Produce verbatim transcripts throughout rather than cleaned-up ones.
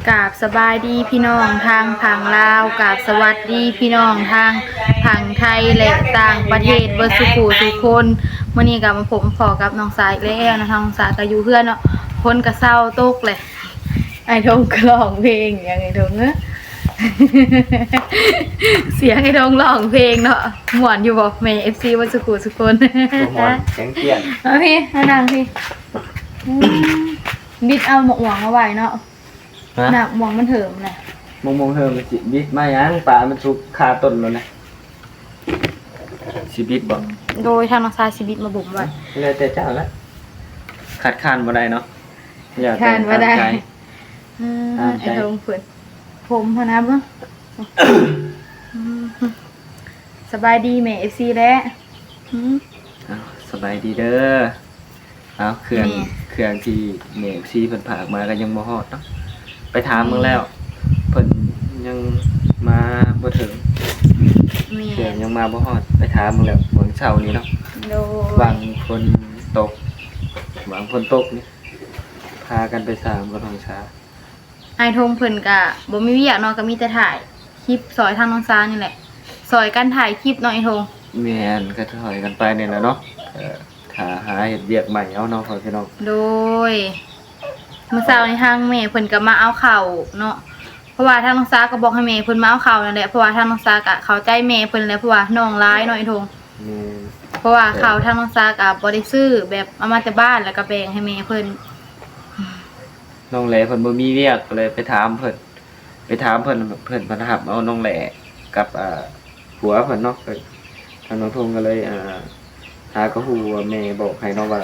กราบสบายดีพี่น้องทางฝั่งลาว กราบสวัสดีพี่น้องทางฝั่งไทยและต่างประเทศเบิดสุขุสุคน มื้อนี้ก็มาพบพ้อกับน้องสาอีกแล้วนะ น้องสาก็อยู่เฮือนเนาะ ฝนก็เซาตกแหละ อ้ายทงก็ร้องเพลง หยังอ้ายทงเอ้อ เสียงอ้ายทงร้องเพลงเนาะ ม่วนอยู่บ่แม่ เอฟซี เบิดสุขุสุคน บ่ม่วน เสียงเตี้ยน เอาพี่ มานั่งพี่ อืม บิดเอาหมวกหวงมาไว้เนาะ ฮะ หนักหมวงมันเหิมนะ มงมงเหิมมันสิบิดมาหยัง ปลามันสุกคาต้นแล้วนะ สิบิดบ่ โดยทางน้องสาสิบิดมาบ่มไว้ แล้วแต่เจ้าละ คัดค้านบ่ได้เนาะ อย่าแต่ คัดค้านบ่ได้ ตามใจ อืม ตามใจ อ้ายทงเพิ่น ผมหั้นนะบ่ อืม สบายดีแม่ เอฟซี แหละ อืม อ้าว สบายดีเด้อ อ้าว เครื่อง แม่ เครื่องที่แม่ เอฟซี เพิ่นฝากมาก็ยังบ่ฮอดเนาะ ไปถามเบิ่งแล้ว แม่ เพิ่นยังมาบ่ถึง แม่ เครื่องยังมาบ่ฮอด ไปถามเบิ่งแล้ว หว่างเช้านี้เนาะ โดย หว่างฝนตก หว่างฝนตกนี่ พากันไปสามกับน้องสา อ้ายทงเพิ่นก็บ่มีเวียกเนาะ ก็มีแต่ถ่ายคลิปซอยทางน้องสานี่แหละ ซอยกันถ่ายคลิปเนาะอ้ายทง แม่น ก็ซอยกันไปนี่แหละเนาะ เอ่อ ถ้าหาเฮ็ดเวียกใหม่เอาเนาะพ่อพี่น้อง โดย มื้อเช้านี้ทางแม่เพิ่นก็มาเอาข้าวเนาะ เพราะว่าทางน้องสาก็บอกให้แม่เพิ่นมาเอาข้าวนั่นแหละ เพราะว่าทางน้องสาก็เข้าใจแม่เพิ่นแหละ เพราะว่าน้องหลายเนาะอ้ายทง แม่น เพราะว่าข้าวทางน้องสาก็บ่ได้ซื้อแบบเอามาแต่บ้านแล้วก็แบ่งให้แม่เพิ่น น้องแหล่เพิ่นบ่มีเวียก ก็เลยไปถามเพิ่น ไปถามเพิ่น เพิ่นมารับเอาน้องแหล่กับ อ่า ผัวเพิ่นเนาะ ก็ทางน้องทงก็เลย อ่า หาก็ฮู้ว่าแม่บอกให้เนาะว่า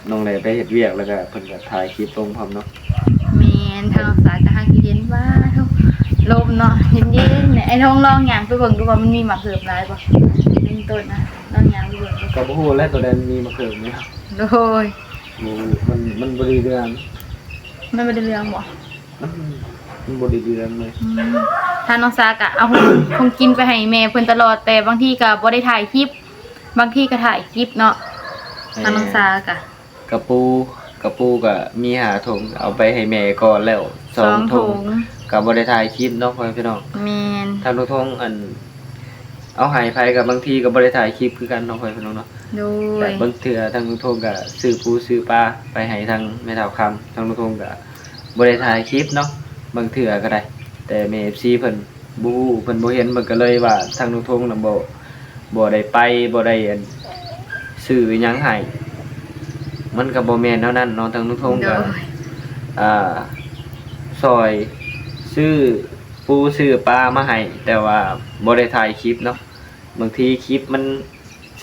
น้องแหล่ไปเฮ็ดเวียก แล้วก็เพิ่นก็ถ่ายคลิปลงพร้อมเนาะ แม่น ทางน้องสาก็หากินเย็นว่า ลมเนาะ เย็นๆ เนี่ย อ้ายทงลองย่างไปเบิ่งดูว่ามันมีหมากเหิบหลายบ่ เป็นต้นนะ ลองย่างไปเบิ่งดู ก็บ่ฮู้แหละตัวใดมันมีหมากเหิบนี่ โดย บ่ มัน มันบ่ได้เรื่อง มันบ่ได้เรื่องบ่ มัน มันบ่ได้เรื่องเลย อืม ทางน้องสาก็เอาของ ของกินไปให้แม่เพิ่นตลอด แต่บางทีก็บ่ได้ถ่ายคลิป บางทีก็ถ่ายคลิปเนาะ แม่ ทางน้องสาก็ กระปู กระปูก็มีห้าถุง เอาไปให้แม่ก่อนแล้วสอง สองถุง ถุง ก็บ่ได้ถ่ายคลิปเนาะพ่อแม่พี่น้อง แม่น ทางน้องทงอัน เอาให้ไผก็บางทีก็บ่ได้ถ่ายคลิปคือกันเนาะพ่อแม่พี่น้องเนาะ โดย แต่บางเทื่อทางน้องทงก็ซื้อปูซื้อปลาไปให้ทางแม่เฒ่าคำ ทางน้องทงก็บ่ได้ถ่ายคลิปเนาะ บางเทื่อก็ได้ แต่แม่ เอฟซี เพิ่นบ่ฮู้ เพิ่นบ่เห็น เพิ่นก็เลยว่าทางน้องทงน่ะบ่ บ่ได้ไป บ่ได้อัน ซื้ออิหยังให้ มันก็บ่แม่นแนวนั้นเนาะ ทางน้องทงก็ โดย อ่า ซอยซื้อปูซื้อปลามาให้ แต่ว่าบ่ได้ถ่ายคลิปเนาะ บางทีคลิปมัน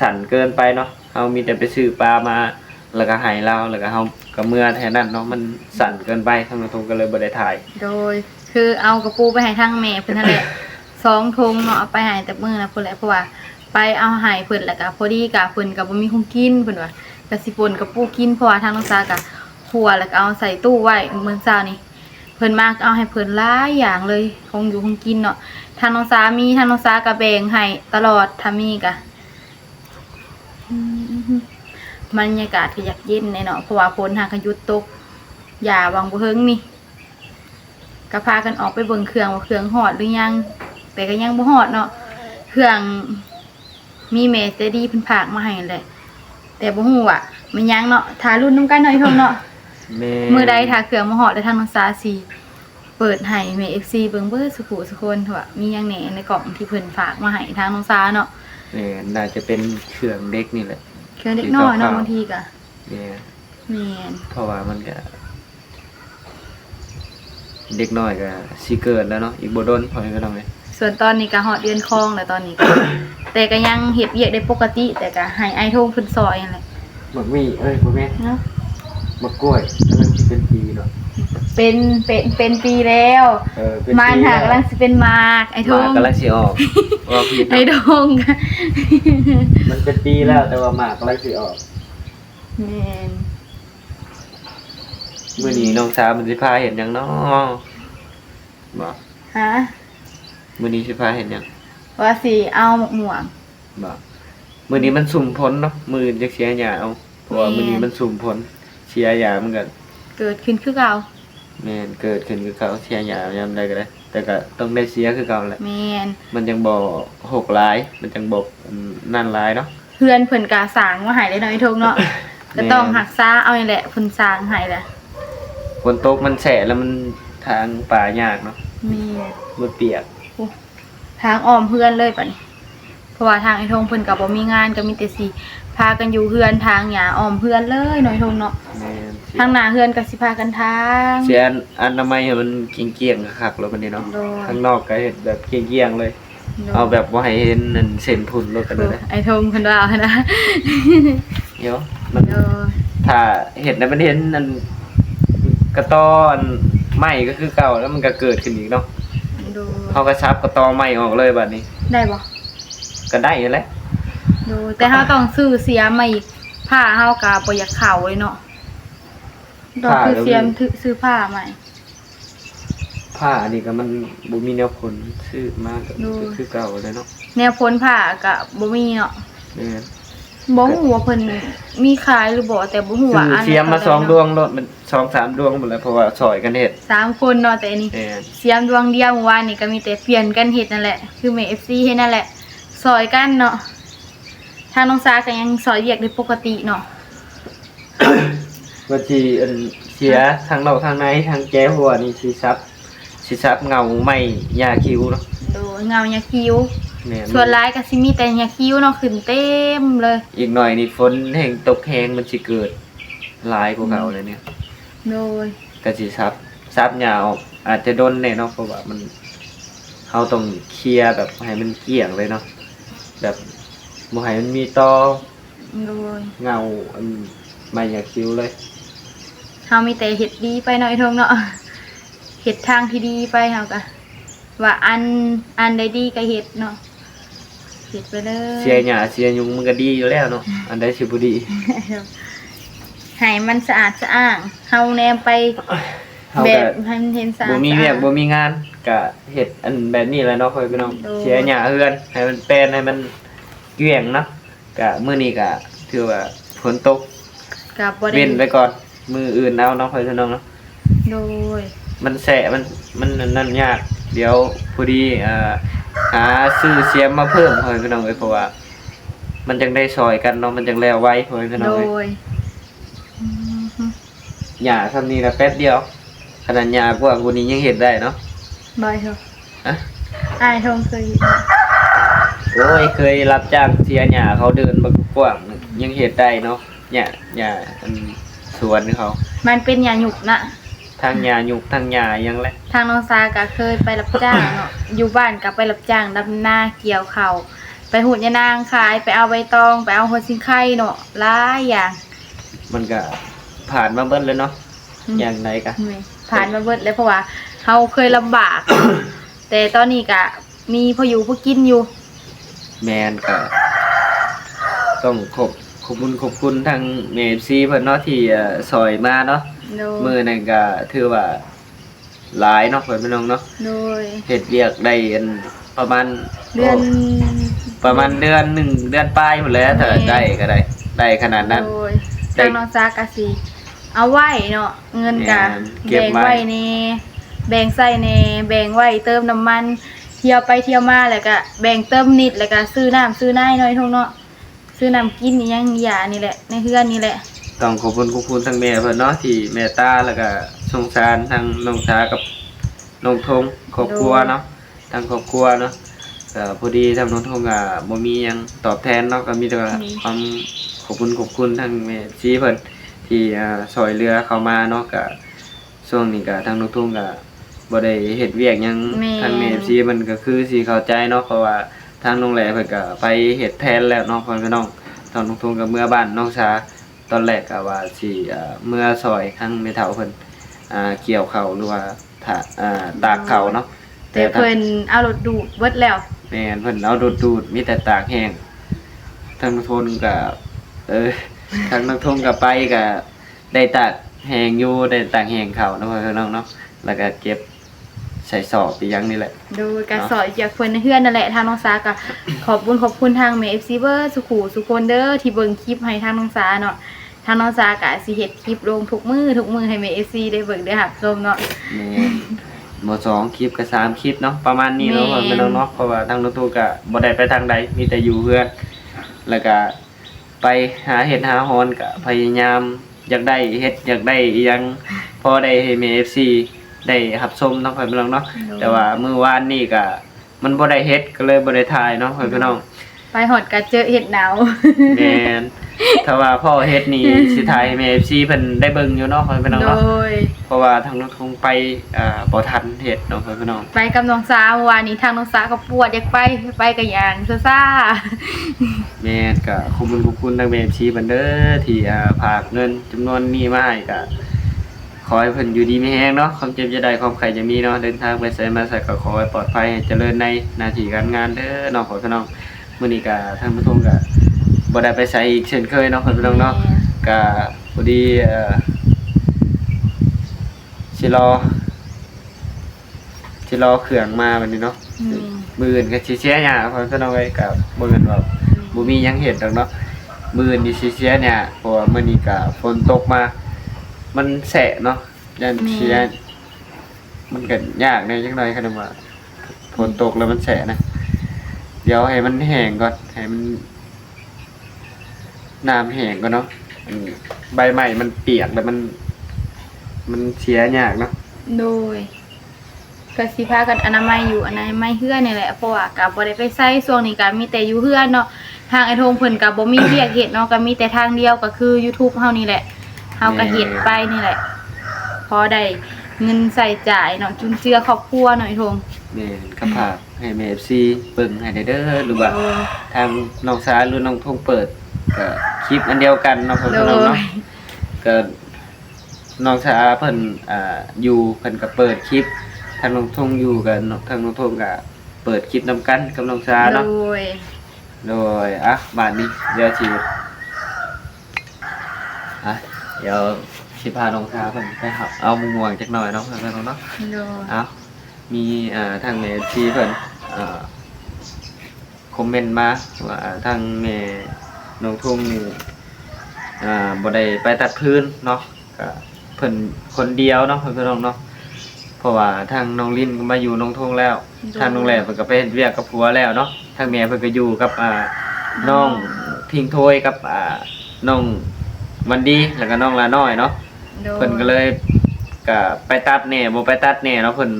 สั้นเกินไปเนาะ เฮามีแต่ไปซื้อปลามา แล้วก็ให้ลาว แล้วก็เฮาก็เมือแค่นั้นเนาะ มันสั้นเกินไป ทางน้องทงก็เลยบ่ได้ถ่าย โดย คือเอากระปูไปให้ทางแม่เพิ่นนั่นแหละ สองถุงเนาะ เอาไปให้แต่มื้อนะพุ้นแหละ เพราะว่าไปเอาให้เพิ่น แล้วก็พอดีกะเพิ่นก็บ่มีของกิน เพิ่นว่า ก็สิป่นกระปูกิน เพราะว่าทางน้องสาก็คั่ว แล้วก็เอาใส่ตู้ไว้มื้อเช้านี้ เพิ่นมาก็เอาให้เพิ่นหลายอย่างเลย ของอยู่ของกินเนาะ ทางน้องสามี ทางน้องสาก็แบ่งให้ตลอด ถ้ามีก็ อืม บรรยากาศก็อยากเย็นแน่เนาะ เพราะว่าฝนหากก็หยุดตก หญ้าหว่างบ่เฮิงนี่ ก็พากันออกไปเบิ่งเครื่องว่าเครื่องฮอดหรือยัง แต่ก็ยังบ่ฮอดเนาะ เครื่องมีแม่ใจดีเพิ่นฝากมาให้แหละ แต่บ่ฮู้ว่าแม่นหยังเนาะ ถ้าลุ้นนำกันเนาะอ้ายทงเนาะ แม่น มื้อใดถ้าเครื่องมาฮอดแล้วทางน้องสาสิเปิดให้แม่ เอฟซี เบิ่งเบิดสุขุสุคนว่ามีหยังแหน่ในกล่องที่เพิ่นฝากมาให้ทางน้องสาเนาะ แม่น น่าจะเป็นเครื่องเด็กนี่แหละ เครื่องเด็กน้อยเนาะ ที่คร่าวๆ บางทีก็ แม่น แม่น เพราะว่ามันก็ เด็กน้อยก็สิเกิดแล้วเนาะ อีกบ่ดน พ่อแม่พี่น้องเอ้ย ส่วนตอนนี้ก็ฮอดเดือนคองแล้วตอนนี้ก็ แต่ก็ยังเฮ็ดเวียกได้ปกติ แต่ก็ให้อ้ายทงเพิ่นซอยนั่นแหละ บักหมี่ เอ้ย บ่แม่น เนาะ บักกล้วย กำลังสิเป็นปีเนาะ เป็น เป็น เป็นปีแล้ว เออ เป็นปีแล้ว หมากหากำลังสิเป็นหมาก อ้ายทง หมากกำลังสิออก ว่าผิดเนาะ อ้ายทง มันเป็นปีแล้ว แต่ว่าหมากกำลังสิออก แม่น มื้อนี้น้องสาวมันสิพาเฮ็ดหยังน้อ บ่ ฮะ มื้อนี้สิพาเฮ็ดหยัง ว่าสิเอาหมากม่วง บ่ มื้อนี้มันซุ่มฝนเนาะ มื้ออื่นจักสิเอาหญ้าเอา เพราะว่า แม่น มื้อนี้มันซุ่มฝน สิเอาหญ้ามันก็ เกิดขึ้นคือเก่า แม่น เกิดขึ้นคือเก่า เสียหญ้ายามใดก็ได้ แต่ก็ต้องได้เสียคือเก่าแหละ แม่น มันจั่งบ่หกหลาย มันจั่งบ่ อืม นั่นหลายเนาะ เฮือนเพิ่นก็สร้างมาให้เด้เนาะไอ้ทงเนาะ ก็ต้อง แม่น รักษาเอานี่แหละ เพิ่นสร้างให้แหละ ฝนตกมันแฉะแล้วมันทางไปยากเนาะ แม่น มันเปียก ถางอ้อมเฮือนเลยบัดนี้ เพราะว่าทางไอ้ทงเพิ่นก็บ่มีงาน ก็มีแต่สิพากันอยู่เฮือนถางหญ้าอ้อมเฮือนเลยเนาะไอ้ทงเนาะ แม่น ทางหน้าเฮือนก็สิพากันถาง สิอนามัยให้มันเกลี้ยงๆคักๆแล้วบัดนี้เนาะ โดย ข้างนอกก็เฮ็ดแบบเกลี้ยงๆเลย โดย เอาแบบบ่ให้เห็นนั่นเส้นพุ่นโลดก็ได้นะ ไอ้ทงเพิ่นว่านะ เดี๋ยวมัน โดย ถ้าเฮ็ดแล้วมันเห็นอันกระตออันใหม่ก็คือเก่า แล้วมันก็เกิดขึ้นอีกเนาะ โดย เฮาก็สับกระตอใหม่ออกเลยบัดนี้ ได้บ่ ก็ได้อยู่แหละ โดย แต่เฮาต้องซื้อเสียมมาอีก ผ้าเฮาก็บ่อยากเข้าเลยเนาะ ต้องซื้อเสียม ผ้าก็มี ถือซื้อผ้าใหม่ ผ้าอันนี้ก็มันบ่มีแนวผล ซื้อมาก็ โดย คือเก่าเลยเนาะ แนวผลผ้าก็บ่มีเนาะ แม่น บ่ฮู้ว่าเพิ่นมีขายหรือบ่ แต่บ่ฮู้ ซื้ ว่า อ อันละ เสียมมา เท่าใด สอง เนาะ ดวงโลด มันสองสามดวงหมดแล้ว เพราะว่าซอยกันเฮ็ด สามคนเนาะ แต่อันนี้ แม่น เสียมดวงเดียว เมื่อวานนี่ก็มีแต่เปลี่ยนกันเฮ็ดนั่นแหละ คือแม่ เอฟซี เฮ็ดนั่นแหละ ซอยกันเนาะ ทางน้องสาก็ยังซอยเวียกได้ปกติเนาะ ว่าสิอันเสียทางนอกทางในทางแก้หัวนี่สิสับ สิสับเงาไม้หญ้าคิ้วเนาะ โดย เงาหญ้าคิ้ว แม่น ส่วนหลายก็สิมีแต่หญ้าคิ้วเนาะ ขึ้นเต็มเลย อีกหน่อยนี่ฝนแฮงตกแฮงมันสิเกิดหลายกว่าเก่าเลยเนี่ย โดย ก็สิสับ สับหญ้าออก อาจจะดนแน่เนาะ เพราะว่ามัน เฮาต้องเคลียร์แบบให้มันเกลี้ยงเลยเนาะ แบบบ่ให้มันมีตอ โดย เงาอันไม้หญ้าคิ้วเลย เฮามีแต่เฮ็ดดีไปเนาะไอ้ทงเนาะ เฮ็ดทางที่ดีไปเฮาก็ ว่าอัน อันใดดีก็เฮ็ดเนาะ เฮ็ดไปเลย เสียหญ้าเสียยุงมันก็ดีอยู่แล้วเนาะ อันใดสิบ่ดี ให้มันสะอาดสะอ้าง เฮาแนมไป เฮา แบ ก็ บให้มันเห็นสะอาด บ่มีเวียก สะอ้าง บ่มีงาน ก็เฮ็ดอันแบบนี้แหละเนาะพ่อพี่น้อง โดย เสียหญ้าเฮือนให้มันแปลนให้มันเกลี้ยงเนาะ ก็มื้อนี้ก็ถือว่าฝนตก ก็บ่ได้ เว้นไปก่อน มื้ออื่นเอาเนาะพ่อพี่น้องเนาะ โดย มันแฉะ มัน มันนั่นยาก เดี๋ยวพอดี อ่า หาซื้อเสียมมาเพิ่มพ่อพี่น้องเอ้ย เพราะว่า มันจั่งได้ซอยกันเนาะ มันจั่งแล้วไวพ่อพี่น้อง โด เอ้ย ยอืม หญ้าส่ำนี้นะแป๊บเดียว ขนาดหญ้ากว้างกว่านี้ยังเฮ็ดได้เนาะ บ่อยเถอะ อะ อ้ายทงเคยเห็น โอ้ย เคยรับจ้างเสียหญ้าเขาเดินบักกว้าง ยังเฮ็ดได้เนาะ หญ้า หญ้าอันสวนเขา มันเป็นหญ้าหยุกนะ ทั้งหญ้าหยุกทั้งหญ้าหยังแหละ ทางน้องสาก็เคยไปรับจ้างเนาะ อยู่บ้านก็ไปรับจ้างดำนาเกี่ยวข้าว ไปหูดยานางขาย ไปเอาใบตอง ไปเอาหัวสิงไคเนาะ หลายอย่าง มันก็ผ่านมาเบิดเลยเนาะ อืม อย่างใดก็ แม่น ผ่านมาเบิดแล้ว เพราะว่าเฮาเคยลำบาก แต่ตอนนี้ก็มีพออยู่พอกินอยู่ แม่นก็ต้องขอบ ขอบคุณ ขอบคุณทางแม่ เอฟซี เพิ่นเนาะ ที่ เอ่อ ซอยมาเนาะ โดย มื้อนั้นก็ถือว่าหลายเนาะ พ่อพี่น้องเนาะ โดย เฮ็ดเวียกได้อันประมาณ เดือน โอ้ ประมาณเดือนหนึ่ง เดือนปลายพู้นแหละ ถ้า แม่น ได้ก็ได้ ได้ขนาดนั้น โดย ได้ ทางน้องสาก็สิเอาไว้เนาะ เงินก็ แม่น เก็บ แบ่ง ไว้ ไว้แน่ แบ่งใช้แน่ แบ่งไว้เติมน้ำมัน เที่ยวไปเที่ยวมาแล้วก็แบ่งเติมนิด แล้วก็ซื้อน้ำซื้อในหน่อยทงเนาะ ซื้อน้ำกินอีหยังยานี่แหละ ในเฮือนนี่แหละ ต้องขอบคุณ ขอบคุณทางแม่เพิ่นเนาะ ที่เมตตา แล้วก็สงสารทางน้องสากับน้องทง ครอบครัวเนาะ ทางครอบครัวเนาะ ก็พอดีทางน้องทงก็บ่มีหยังตอบแทนเนาะ ก็มีแต่ว่า อืม ความขอบคุณ ขอบคุณทางแม่ เอฟซี เพิ่นที่ อ่า ซอยเหลือเข้ามาเนาะ ก็ช่วงนี้ก็ทางน้องทงก็บ่ได้เฮ็ดเวียกหยัง แม่น ทางแม่ เอฟซี เพิ่นก็คือสิเข้าใจเนาะ เพราะว่าทางน้องแหล่เพิ่นก็ไปเฮ็ดแทนแล้วเนาะ พ่อแม่พี่น้อง ทางน้องทงก็เมือบ้านน้องสา ตอนแรกก็ว่าสิ อ่า เมือซอยทางแม่เฒ่าเพิ่น อ่า เกี่ยวข้าวหรือว่า ถ้า อ่า ตากข้าวเนาะ แต่เพิ่นเอารถดูดเบิดแล้ว แม่น เพิ่นเอารถดูด มีแต่ตากแห้ง ทางน้องทงก็ เออ ทางน้องทงก็ไปก็ได้ตากแห้งอยู่ ได้ตากแห้งข้าวเนาะ พ่อแม่พี่น้องเนาะ แล้วก็เก็บใส่ซอกอีหยังนี่แหละ โดยก็ซอยจากเพิ่นในเฮือนนั่นแหละ ทางน้องสาก็ขอบคุณ ขอบคุณทางแม่ เอฟซี เบิดสุขูสุคนเด้อ ที่เบิ่งคลิปให้ทางน้องสาเนาะ ทางน้องสาก็สิเฮ็ดคลิปลงทุกมื้อทุกมื้อให้แม่เอฟซีได้เบิ่งได้รับชมเนาะ แม่น บ่สองคลิปก็สามคลิปเนาะ ประมาณนี้เนาะ แม่น พ่อแม่พี่น้องเนาะ เพราะว่าทางน้องตุ๊กก็บ่ได้ไปทางใด มีแต่อยู่เฮือน แล้วก็ไปหาเฮ็ดหาฮอน ก็พยายามอยากได้เฮ็ด อยากได้อิหยัง พอได้ให้แม่เอฟซีได้รับชมเนาะ พ่อแม่พี่น้องเนาะ โดย แต่ว่ามื้อวานนี้ก็ มันบ่ได้เฮ็ดก็เลยบ่ได้ถ่ายเนาะ พ่อแม่พี่น้อง ไปฮอดก็เจอเห็ดหนาว แม่น ถ้าว่าพ้อเห็ดนี่ สิถ่ายให้แม่เอฟซีเพิ่นได้เบิ่งอยู่เนาะ พ่อแม่พี่น้องเนาะ โดย เพราะว่าทางน้องทงไป อ่า บ่ทันเฮ็ดเนาะ พ่อแม่พี่น้อง ไปกับน้องสา เมื่อวานนี้ทางน้องสาก็ปวดอยากไป ไปก็ย่างซ่าๆ แม่น ก็ขอบคุณขอบคุณทางแม่เอฟซีเพิ่นเด้อ ที่ อ่า ฝากเงินจำนวนนี้มาให้ ก็ ขอให้เพิ่นอยู่ดีมีแฮงเนาะ ความเจ็บอย่าได้ ความไข้อย่ามีเนาะ เดินทางไปไสมาไสก็ขอให้ปลอดภัย ให้เจริญในหน้าที่การงานเด้อเนาะ พ่อพี่น้อง มื้อนี้ก็ทางน้องทงก็บ่ได้ไปไสอีกเช่นเคยเนาะ พ่อพี่น้องเนาะ แม่น ก็พอดี เอ่อ สิรอ สิรอเครื่องมาบัดนี้เนาะ อืม มื้ออื่นก็สิเสียหญ้า พ่อพี่น้องเอ้ย ก็บ่แม่นว่า อืม บ่มีหยังเฮ็ดดอกเนาะ มื้ออื่นนี่สิเสียหญ้า เพราะว่ามื้อนี้ก็ฝนตกมา มันแฉะเนาะ ย่านเสีย แม่น มันก็ยากแหน่จักหน่อย คันว่าฝนตกแล้วมันแฉะนะ เดี๋ยวให้มันแห้งก่อน ให้มัน น้ำแห้งก่อนเนาะ อันใบไม้มันเปียกแล้วมัน มันเสียยากเนาะ โดย ก็สิพากันอนามัยอยู่ อนามัยเฮือนนี่แหละ เพราะว่าก็บ่ได้ไปไส ช่วงนี้ก็มีแต่อยู่เฮือนเนาะ ทางอ้ายทงเพิ่นก็บ่มีเวียกเฮ็ดเนาะ ก็มีแต่ทางเดียวก็คือยูทูบเฮานี่แหละ เฮาก็เฮ็ดไปนี่แหละ พอได้เงินใช้จ่ายเนาะ จุนเจือครอบครัวเนาะอ้ายทง แม่น ก็ฝากให้แม่เอฟซีเบิ่งให้แหน่เด้อ หรือว่า โอ้ ทางน้องสาหรือน้องทงเปิด ก็คลิปอันเดียวกันเนาะ พ่อพี่น้องเนาะ โดย ก็น้องสาเพิ่น อ่า อยู่ เพิ่นก็เปิดคลิป ทางน้องทงอยู่ ก็ทางน้องทงก็เปิดคลิปนำกันกับน้องสาเนาะ โดย โดย อ่ะ บาดนี้เดี๋ยวสิ อ่ะ เดี๋ยวสิพาน้องสาเพิ่นไปหาเอามะม่วงจักหน่อยเนาะ พ่อพี่น้องเนาะ โดย เอา มี อ่า ทางแม่เอฟซีเพิ่น อ่า คอมเมนต์มาว่าทางแม่น้องทงนี่ อ่า บ่ได้ไปตัดฟืนเนาะ ก็เพิ่นคนเดียวเนาะ พ่อพี่น้องเนาะ เพราะว่าทางน้องลินก็มาอยู่น้องทงแล้ว โดย ทางน้องแหล่เพิ่นก็ไปเฮ็ดเวียกกับผัวแล้วเนาะ ทางแม่เพิ่นก็อยู่กับ อ่า น้อง น้อง พิงโทยกับ อ่า น้องวันดี แล้วก็น้องลาน้อยเนาะ โดย เพิ่นก็เลย ก็ไปตัดแหน่ บ่ไปตัดแหน่เนาะ เพิ่น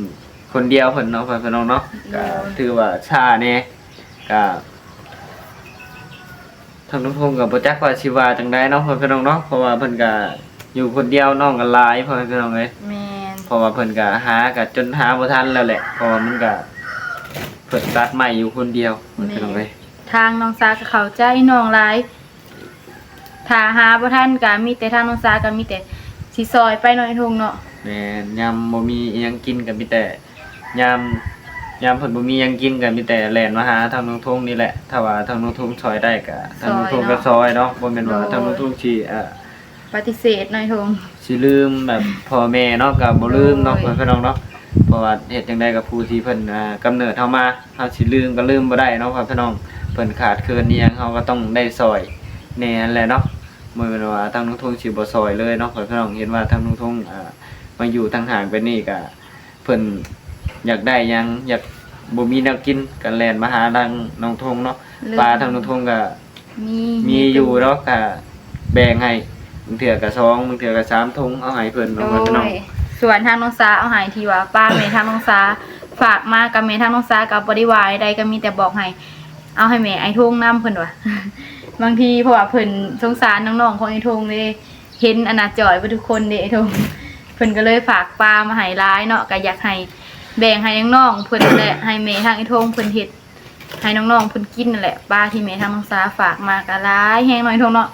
คนเดียวเพิ่นเนาะ พ่อพี่น้องเนาะ โดย ก็ถือว่าช้าแหน่ ก็ ทางน้องทงก็บ่จักว่าสิว่าจั่งใดเนาะ พ่อพี่น้องเนาะ เพราะว่าเพิ่นก็อยู่คนเดียว น้องก็หลาย พ่อพี่น้องเอ้ย แม่น เพราะว่าเพิ่นก็หาก็จนหาบ่ทันแล้วแหละ เพราะว่ามันก็ เพิ่นตัดไม้อยู่คนเดียว พ่อพี่น้องเอ้ย แม่น ทางน้องสาก็เข้าใจน้องหลาย ถ้าหาบ่ทันก็มีแต่ทางน้องสาก็มีแต่สิซอยไปเนาะอ้ายทงเนาะ แม่น ยามบ่มีอิหยังกินก็มีแต่ ยาม ยามเพิ่นบ่มีหยังกินก็มีแต่แล่นมาหาทางน้องทงนี่แหละ ถ้าว่าทางน้องทงซอยได้ก็ทางน้องทงก็ซอยเนาะ ซอยเนาะ บ่แม่นว่า โดย ทางน้องทงสิ เอ่อ ปฏิเสธเนาะอ้ายทง สิลืมแบบพ่อแม่เนาะ ก็บ่ลืมเนาะ โดย พ่อพี่น้องเนาะ เพราะว่าเฮ็ดจั่งใดก็ผู้ที่เพิ่น อ่า กำเนิดเฮามา เฮาสิลืมก็ลืมบ่ได้เนาะ พ่อพี่น้อง เพิ่นขาดเขินอิหยัง เฮาก็ต้องได้ซอยแหน่นั่นแหละเนาะ บ่แม่นว่าทางน้องทงสิบ่ซอยเลยเนาะ พ่อพี่น้อง เห็นว่าทางน้องทง อ่า มาอยู่ทางห่างไปนี่ก็ เพิ่นอยากได้หยัง อยากบ่มีแนวกิน ก็แล่นมาหาทางน้องทงเนาะ เริ่ม ปลาทางน้องทงก็ มี มีอยู่เนาะ ก็แบ่งให้ บางเทื่อก็สอง บางเทื่อก็สามถุง เอาให้เพิ่นเนาะ โดย พ่อพี่น้อง ส่วนทางน้องสาเอาให้ที่ว่าป้าแม่ทางน้องสาฝากมากับแม่ทางน้องสาก็บ่ได้ว่าใด ก็มีแต่บอกให้เอาให้แม่อ้ายทงนำ เพิ่นว่า บางทีเพราะว่าเพิ่นสงสารน้องๆของอ้ายทงเด้ เห็นอันน่ะจ่อยเบิดทุกคนเด้อ้ายทง เพิ่นก็เลยฝากปลามาให้หลายเนาะ ก็อยากให้แบ่งให้น้องๆเพิ่นนั่นแหละ ให้แม่ทางอ้ายทงเพิ่นเฮ็ดให้น้องๆเพิ่นกินนั่นแหละ ปลาที่แม่ทางน้องสาฝากมาก็หลายแฮงเนาะอ้ายทงเนาะ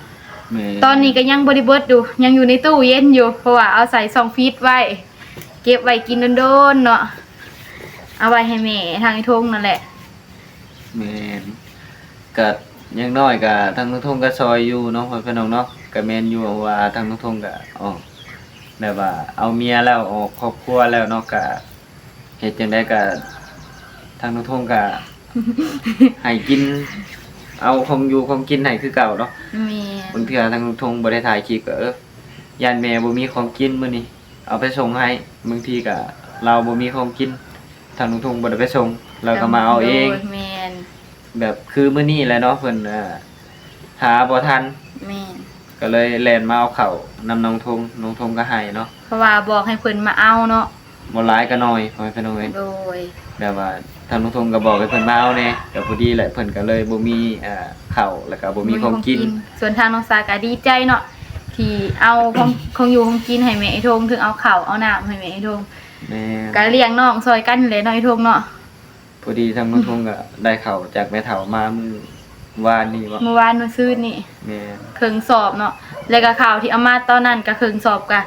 แม่น ตอนนี้ก็ยังบ่ได้เบิดอยู่ ยังอยู่ในตู้เย็นอยู่ เพราะว่าเอาใส่ช่องฟรีซไว้ เก็บไว้กินโดนๆเนาะ เอาไว้ให้แม่ทางอ้ายทงนั่นแหละ แม่น ก็อย่างน้อยก็ทางน้องทงก็ซอยอยู่เนาะ พ่อพี่น้องเนาะ ก็แม่นอยู่ว่าทางน้องทงก็ออก แบบว่าเอาเมียแล้ว ออกครอบครัวแล้วเนาะ ก็เฮ็ดจั่งใดก็ทางน้องทงก็ให้กิน เอาของอยู่ของกินให้คือเก่าเนาะ แม่น บางเทื่อทางลุงทงบ่ได้ถ่ายคลิปก็ เออ ย่านแม่บ่มีของกินมื้อนี้ เอาไปส่งให้ บางทีก็ลาวบ่มีของกิน ทางลุงทงบ่ได้ไปส่ง ลาวก็มาเอาเอง โดย แม่น แบบคือมื้อนี้แหละเนาะ เพิ่น เอ่อ หาบ่ทัน แม่น ก็เลยแล่นมาเอาข้าวนำน้องทง น้องทงก็ให้เนาะ เพราะว่าบอกให้เพิ่นมาเอาเนาะ บ่หลายก็น้อย พ่อแม่พี่น้องเอ้ย โดย แบบว่าทางน้องทงก็บอกให้เพิ่นมาเอาแหน่ ก็พอดีแหละ เพิ่นก็เลยบ่มี เอ่อ ข้าว แล้วก็บ่มีของกิน บ่มีของกิน ส่วนทางน้องสาก็ดีใจเนาะ ที่เอาของ ของอยู่ของกินให้แม่ไอ้ทง ถึงเอาข้าวเอาน้ำให้แม่ไอ้ทง แม่น ก็เลี้ยงน้องซอยกันแหละเนาะไอ้ทงเนาะ พอดีทางน้องทงก็ได้ข้าวจากแม่เฒ่ามามื้อวานนี้บ่ มื้อวานมื้อซืนนี่ แม่น เครื่องสอบเนาะ แล้วก็ข้าวที่เอามาตอนนั้นก็เครื่องสอบก็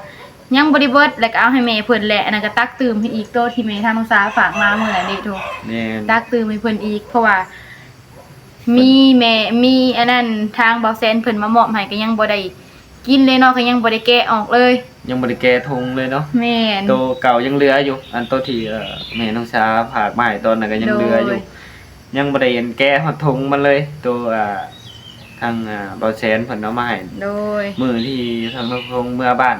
ยังบ่ได้เบิด แล้วก็เอาให้แม่เพิ่นแหละ อันนั้นก็ตักตื่มให้อีก โตที่แม่ทางน้องสาฝากมามื้อนั้นเด้ทง แม่น ตักตื่มให้เพิ่นอีก เพราะว่า มีแม่ มีอันนั้นทางบ่าวแสนเพิ่นมามอบให้ก็ยังบ่ได้กินเลยเนาะ ก็ยังบ่ได้แกะออกเลย ยังบ่ได้แกะทงเลยเนาะ แม่น โตเก่ายังเหลืออยู่ อันโตที่ เอ่อ แม่น้องสาฝากมาให้ตอนนั้นก็ยังเหลืออยู่ โดย ยังบ่ได้แกะฮอดทงมันเลย โต อ่า ทาง อ่า บ่าวแสนเพิ่นเอามาให้ โดย มื้อที่ทางน้องทงเมือบ้าน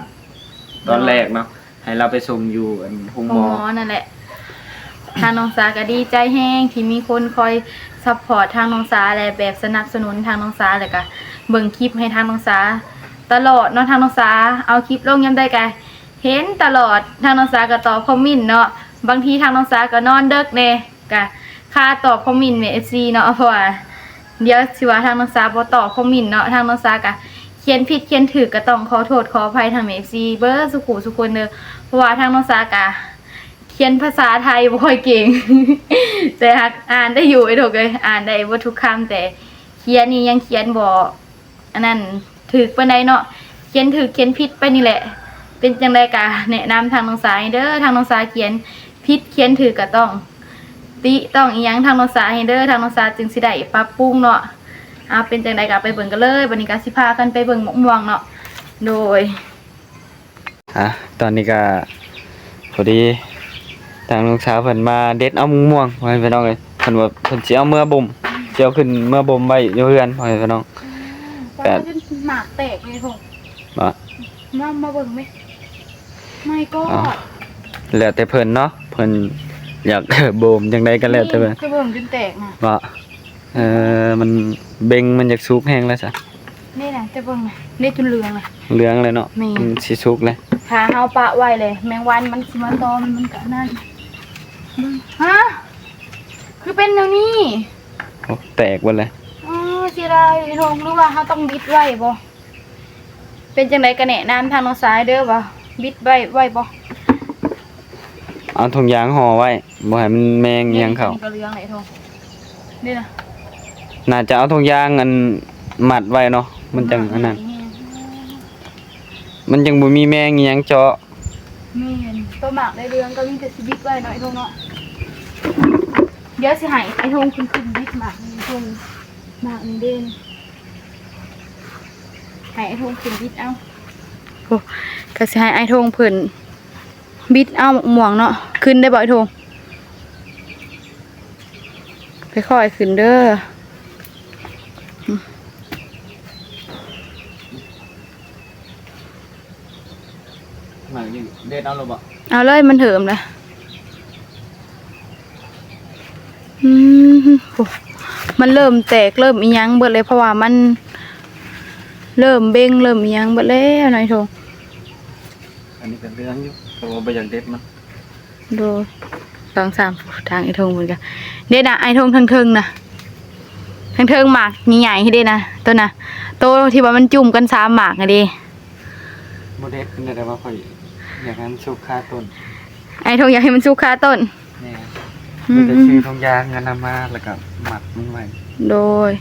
ตอนแรกเนาะ ให้ลาวไปส่งอยู่อันโรงหมอ โรงหมอนั่นแหละ ทางน้องสาก็ดีใจแฮงที่มีคนคอยซัพพอร์ตทางน้องสาและแบบสนับสนุนทางน้องสา แล้วก็เบิ่งคลิปให้ทางน้องสาตลอดเนาะ ทางน้องสาเอาคลิปลงยามใดก็เห็นตลอด ทางน้องสาก็ตอบคอมเมนต์เนาะ บางทีทางน้องสาก็นอนดึกแหน่ ก็คาตอบคอมเมนต์แม่ เอฟซี เนาะ เพราะว่าเดี๋ยวสิว่าทางน้องสาบ่ตอบคอมเมนต์เนาะ ทางน้องสาก็เขียนผิดเขียนถูกก็ต้องขอโทษขออภัยทางแม่ เอฟซี เบิดสุขุสุคนเด้อ เพราะว่าทางน้องสาก็เขียนภาษาไทยบ่ค่อยเก่ง แต่หากอ่านได้อยู่ไอ้ดอกเอ้ย อ่านได้เบิดทุกคำ แต่เขียนนี่ยังเขียนบ่ อันนั้นถูกปานใดเนาะ เขียนถูกเขียนผิดไปนี่แหละ เป็นจั่งใดก็แนะนำทางน้องสาให้เด้อ ทางน้องสาเขียนผิดเขียนถูกก็ต้องติต้องอิหยังทางน้องสาให้เด้อ ทางน้องสาจึงสิได้ปรับปรุงเนาะ อ่า เป็นจั่งใดก็ไปเบิ่งกันเลย บัดนี้ก็สิพากันไปเบิ่งมะม่วงเนาะ โดย อ่ะ ตอนนี้ก็พอดีทางน้องสาวเพิ่นมาเด็ดเอามะม่วง พ่อแม่พี่น้องเอ้ย เพิ่นว่าเพิ่นสิเอาเมือบ่ม สิเอาขึ้นเมือบ่มไว้อยู่เฮือน พ่อแม่พี่น้อง อืม แต่ ปลาจนหมากแตกเลยพงษ์ บ่ มา มาเบิ่งไหม ไม่ก็ อ้าว แล้วแต่เพิ่นเนาะ เพิ่นอยากบ่มจั่งใดก็แล้วแต่เพิ่น นี่จะเบิ่งจนแตกนะ บ่ เออ มันเบ่งมันอยากสุกแฮงแล้วซะ นี่นะ จะเบิ่งนะ นี่จนเหลืองนะ เหลืองเลยเนาะ แม่น มันสิสุกเลย ถ้าเฮาปะไว้เลย แมงวันมันสิมาตอม มันก็นั่น ฮะ คือเป็นแนวนี้ โอ้ แตกเบิดเลย อ๋อ เสียดายทง หรือว่าเฮาต้องบิดไว้บ่ เป็นจั่งใดก็แนะนำทางน้องสาเด้อว่าบิดไว้ ไว้บ่ เอาถุงยางห่อไว้ บ่ให้มันแมงอิหยังเข้า นี่ก็เหลืองเลยทง นี่นะ น่าจะเอาถุงยางอันมัดไว้เนาะ มันจั่งอันนั้น มันจั่งบ่มีแมงอิหยังเจาะ แม่น ตัวหมากในเรืองก็มีแต่สิบิดไว้เนาะไอ้ทงเนาะ เดี๋ยวสิให้ไอ้ทงขึ้นขึ้นบิดหมากนี่ทง หมากนี่เด่น ให้ไอ้ทงขึ้นบิดเอา โอ้ ก็สิให้ไอ้ทงเพิ่นบิดเอามะม่วงเนาะ ขึ้นได้บ่ไอ้ทง ค่อยๆขึ้นเด้อ หมากนี่เด็ดเอาแล้วบ่ เอาเลย มันเหิมแล้ว อืม โอ้ มันเริ่มแตกเริ่มอิหยังเบิดเลย เพราะว่ามันเริ่มเบ่งเริ่มอิหยังเบิดแล้วนายทง อันนี้ก็เหลืองอยู่ แต่ว่าบ่อยากเด็ดมัน โดย สองสาม ทางไอ้ทงเหมือนกัน เด้นะ ไอ้ทงเทิงๆนะ เทิงๆหมากใหญ่ๆให้เด้นะ ตัวน่ะ โตที่ว่ามันจุ่มกันสามหมากอะเด้ บ่เด็ดปานใด แต่ว่าข้อยอยากให้มันสุกคาต้น ไอ้ทงอยากให้มันสุกคาต้น แม่น อืม มีแต่ซื้อถุงยางอันนั้นมา แล้วก็มัดมันไว้ โดย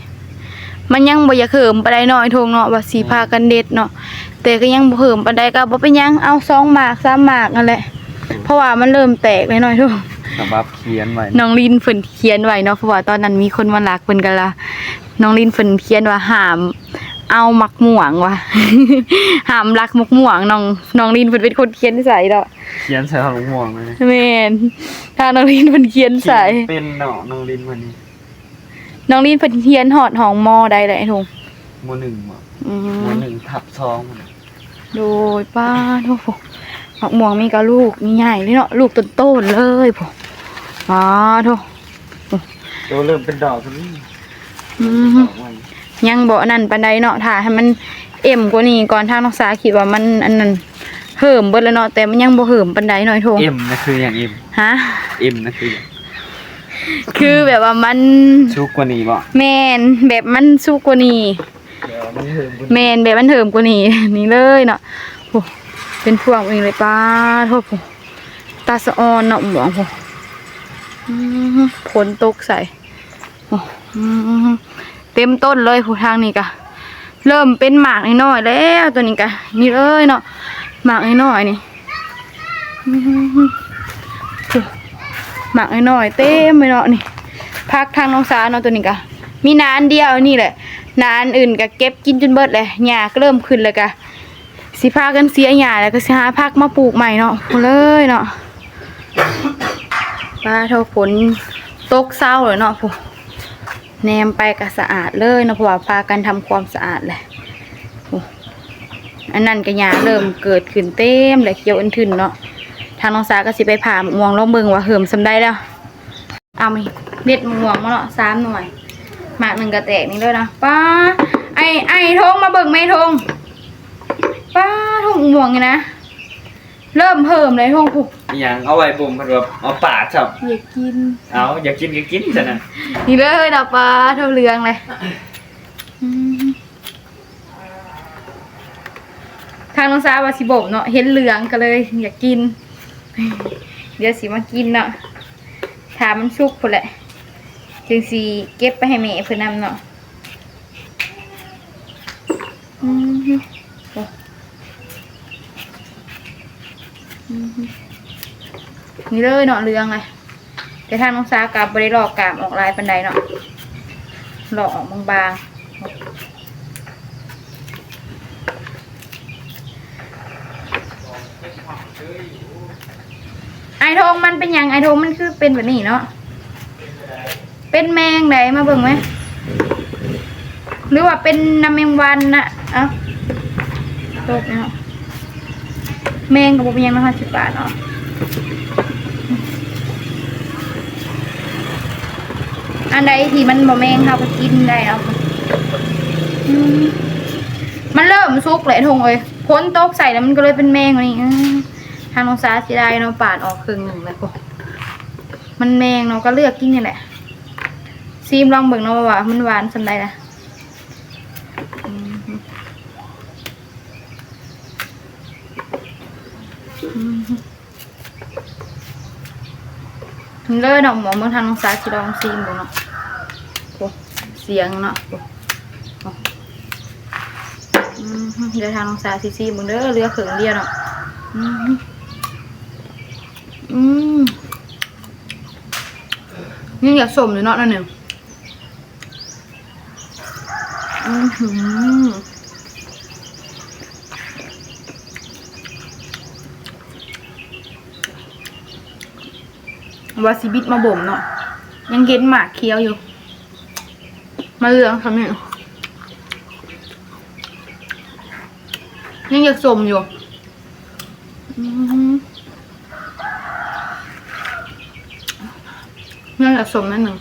มันยังบ่อยากเหิมปานใดเนาะไอ้ทงเนาะ ว่าสิพากันเด็ดเนาะ แต่ก็ยังบ่เหิมปานใด ก็บ่เป็นหยัง เอาสองหมากสามหมากนั่นแหละ อืม เพราะว่ามันเริ่มแตกแล้วเนาะไอ้ทง ฉบับเขียนไว้ น้องลินเพิ่นเขียนไว้เนาะ เพราะว่าตอนนั้นมีคนมาลักเพิ่นก็ละ น้องลินเพิ่นเขียนว่าห้ามเอาหมากม่วงว่ะ ห้ามลักหมากม่วง น้อง น้องลินเพิ่นเป็นคนเขียนใส่เนาะ เขียนใส่หมากม่วงเลย แม่น ถ้าน้องลินเพิ่นเขียนใส่ เขียนเป็นเนาะ น้องลินเพิ่นนี่ น้องลินเพิ่นเฮียนฮอดห้อง ม.ใดแล้วไอ้ทง ม.หนึ่ง บ่ อืม ม.หนึ่งทับสอง โดย ป้าโธ่ หมากม่วงมีกะลูกใหญ่ๆเลยเนาะ ลูกโตๆเลยพุ้น ป้าโธ่ โตเริ่มเป็นดอกแล้วนี่ อืม ดอกมัน ยังบ่อันนั้นปานใดเนาะ ถ้าให้มันเอ็มกว่านี้ก่อน ทางน้องสาคิดว่ามันอันนั้น เหิมเบิดแล้วเนาะ แต่มันยังบ่เหิมปานใดเนาะไอ้ทง เอ็มนะคือหยัง เอ็ม ฮะ เอ็มนะคือหยัง คือแบบว่ามัน สุกกว่านี้บ่ แม่น แบบมันสุกกว่านี้ เดี๋ยวมันเหิมกว่านี้ แม่น แบบมันเหิมกว่านี้ นี่เลยเนาะ โอ้ เป็นพวงอีกเลย ป้าโธ่ ตาสะออนเนาะ หมองพุ้น อืม ฝนตกใส่ โอ้ อืม เต็มต้นเลยพุ้น ทางนี้กะ เริ่มเป็นหมากน้อยๆแล้ว ตัวนี้กะ นี่เลยเนาะ หมากน้อยๆนี่ อืม หมากน้อยๆเต็มเลยเนาะนี่ ผักทางน้องสาเนาะ ตัวนี้กะ มีนาอันเดียวนี่แหละ นาอันอื่นกะเก็บกินจนเบิดเลย หญ้าก็เริ่มขึ้นแล้วกะ สิพากันเสียหญ้าแล้วก็สิหาผักมาปลูกใหม่เนาะ พุ้นเลยเนาะ ป้าโธ่ ฝนตกเซาเลยเนาะพุ้น แนมไปก็สะอาดเลยเนาะ เพราะว่าพากันทำความสะอาดแหละ โอ้ อันนั้นก็หญ้าเริ่มเกิดขึ้นเต็มเลย เขียวอึนทึนเนาะ ทางน้องสาก็สิไปผ่าหมากม่วงลองเบิ่งว่าเหิมส่ำใดแล้ว เอามาเด็ดหมากม่วงมาเนาะ สามหน่วย หมากหนึ่งก็แตกนี่เลยนะ ป้า ไอ้ ไอ้ทงมาเบิ่งแม่ทง ป้า ทงม่วงนี่นะ เริ่มเหิมเลยทงพุ้น อิหยังเอาไว้บ่ม เพิ่นว่าเอาปาดซ้ำ อยากกิน เอา อยากกินก็กินซะนะ นี่เลยเนาะ ป้าโธ่ เหลืองเลย อืม ทางน้องสาว่าสิบ่มเนาะ เห็นเหลืองก็เลยอยากกิน เดี๋ยวสิมากินเนาะ ถ้ามันสุกพุ้นแหละ จึงสิเก็บไปให้แม่เพิ่นนำเนาะ อืม โอ้ อืม นี่เลยเนาะ เหลืองเลย แต่ทางน้องสาก็บ่ได้ลอกกาบออกหลายปานใดเนาะ ลอกออกบางๆ ไอ้ทงมันเป็นหยัง ไอ้ทงมันคือเป็นแบบนี้เนาะ เป็นแมงใดมาเบิ่งไหม หรือว่าเป็นน้ำแมงวันนะ เอ้า ตกเนาะ แมงก็บ่เป็นหยังเนาะ ห้าสิบบาทเนาะ อันใดที่มันบ่แมงเฮาก็กินได้เนาะ อืม มันเริ่มสุกแหละทงเอ้ย ฝนตกใส่แล้วมันก็เลยเป็นแมงอันนี้ อืม ทางน้องสาเสียดายเนาะ ปาดออกครึ่งหนึ่งแล้ว มันแมงเนาะ ก็เลือกกินนี่แหละ ซีมลองเบิ่งเนาะว่ามันหวานส่ำใดล่ะ อืม อืม นี่เลยเนาะ หมอเมืองทางน้องสาสิลองซีมเบิ่งเนาะ โอ้ เสียงเนาะ โอ้ โอ้ อืม เดี๋ยวทางน้องสาสิซีมเบิ่งเด้อ เหลือครึ่งเดียวเนาะ อืม อืม ยังอยากส้มอยู่เนาะนั่นเนี่ย อือหือ ว่าสิบิดมาบ่มเนาะ ยังเห็นหมากเขียวอยู่ มาเหลืองค่ะแม่ ยังอยากส้มอยู่ อืม ยังอยากส้มนิดหนึ่ง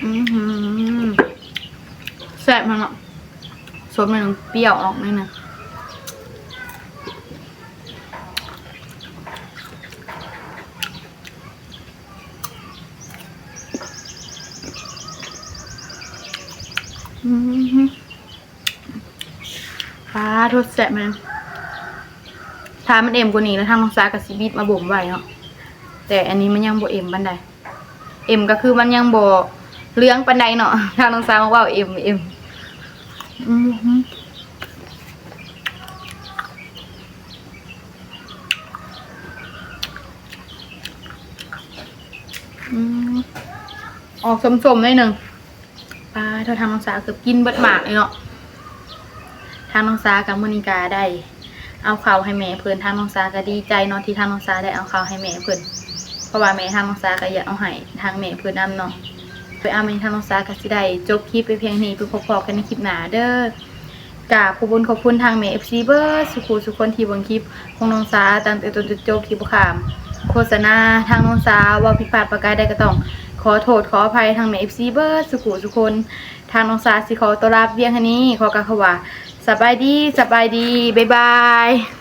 อือหือ แซ่บมากเนาะ ส้มนิดหนึ่ง เปรี้ยวออกนิดหนึ่ง อืม ปาดโธ่ แซ่บแม่น ถ้ามันเอ็มกว่านี้แล้ว ทางน้องสาก็สิบิดมาบ่มไว้เนาะ แต่อันนี้มันยังบ่เอ็มปานใด เอ็มก็คือมันยังบ่เหลืองปานใดเนาะ ทางน้องสาบอกว่าเอ็ม เอ็ม อืม อืม ออกส้มๆหน่อยหนึ่ง ปาดโธ่ ทางน้องสาเกือบกินเบิดหมากเลยเนาะ ทางน้องสากับมื้อนี้ก็ได้ เอาข้าวให้แม่เพิ่น ทางน้องสาก็ดีใจเนาะ ที่ทางน้องสาได้เอาข้าวให้แม่เพิ่น เพราะว่าแม่ทางน้องสาก็อยากเอาให้ทางแม่เพิ่นนำเนาะ ไปเอาแม่ทางน้องสาก็สิได้จบคลิปไปเพียงนี้ ไปพบกันในคลิปหน้าเด้อ กราบขอบคุณขอบคุณทางแม่ เอฟซี เบิดสุขุสุคนที่เบิ่งคลิปของน้องสาตั้งแต่ต้นจนจบ ที่บ่ข้ามโฆษณาทางน้องสา เว้าผิดพลาดประการใดก็ต้องขอโทษขออภัยทางแม่ เอฟซี เบิดสุขุสุคน ทางน้องสาสิขอตัวลาเพียงเท่านี้ ขอกล่าวคำว่าสบายดี สบายดี บ๊ายบาย